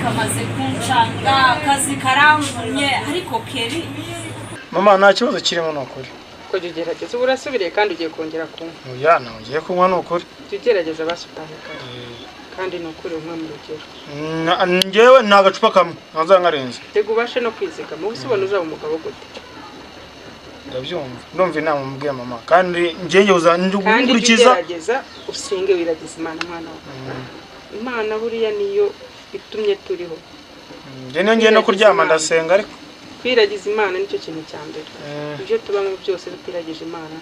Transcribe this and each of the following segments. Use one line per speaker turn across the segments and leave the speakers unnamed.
Kamaze kuncanga, akazi karamvunye, ariko Keri.
Mama, nta kibazo kirimo, ni ukuri.
Ko jya ugerageza, ubu urasubiriye kandi ugiye kongera kunywa.
Oya, ntawe ngiye kunywa, ni ukuri.
Jya ugerageza basi utahe kare, kandi ni ukuri umwe mu rugero.
Njyewe nta gacupa kamwe ntaza nkarenze.
Reka ubashe no kwizigama. Ubu se ubona uzaba umugabo gute?
Ndabyumva, ndumva inama mubwiye, mama, kandi njyewe uza
Kandi jya
gukurikiza.
ugerageza usenge, wiragiza Imana, mwana wawe. Imana buriya niyo itumye turiho.
Njye niyo ngiye no kuryama ndasenga, ariko
Kwiragiza Imana nicyo kintu cya mbere. Ibyo tubamo byose tutiragije Imana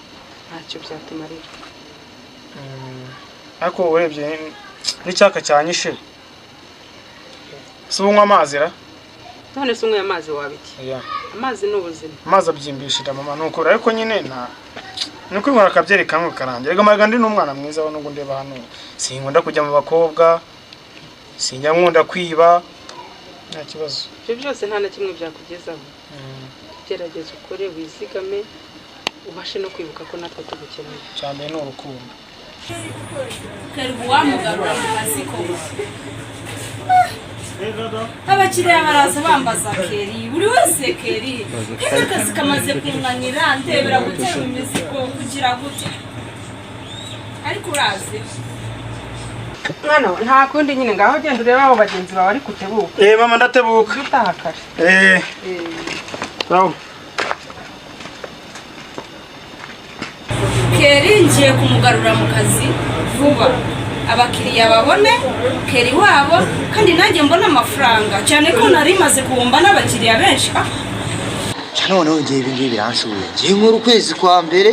ntacyo byatumarira.
Ariko urebye n'icyaka cyanyishe. Si unywa amazi ra?
None se unyweye amazi waba iki?
Oya.
Amazi ni ubuzima.
Amazi abyimbishira, mama, ni ukuri. Ariko nyine nta ni ukwinywera akabyeri kamwe karangira. Reka marega, ndi n'umwana mwiza we. Nubwo ndeba hano, sinkunda kujya mu bakobwa, sinjya nkunda kwiba, nta kibazo.
Ibyo byose nta na kimwe byakugezaho. Gerageza ukore, wizigame, ubashe no kwibuka ko natwe tugukeneye.
Icya mbere ni urukundo.
Keri, ubu wamugarura mu kazi koko? Abakiriya baraza bambaza Keri, buri wese Keri, kandi akazi kamaze kunanira. Ndebera gutera imizigo kugira gute, ariko urazi.
Mwana we, nta kundi nyine, ngaho genda urebe abo bagenzi bawe, ariko utebuka.
Eh mama, ndatebuka.
Ujye utaha kare.
Eh, sawa.
Keri ngiye kumugarura mu kazi vuba, abakiriya babone Keri wabo, kandi nanjye mbone amafaranga, cyane ko nari maze kubumba n'abakiriya benshi. Ah,
Noneho ngewe ibi ngibi biranshuye. Ngewe nkora ukwezi kwa mbere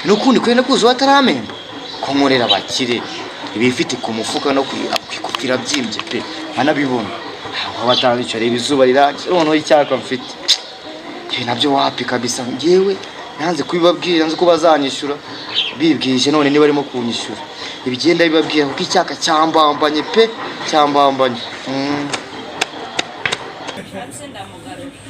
n'ukundi kwenda kuzuba ataramemba, ko nkorera abakire ibifite ku mufuka no kwikufira byimbye pe, nkanabibona aho batarabica. Reba izuba rirake, noneho icyaka mfite ibi nabyo wapi kabisa. Ngewe nanze kubibabwira, nzi ko bazanyishyura bibwije. None niba barimo kunyishyura ibigenda bibabwira, kuko icyaka cyambambanye pe, cyambambanye.
Nse ndamugarura.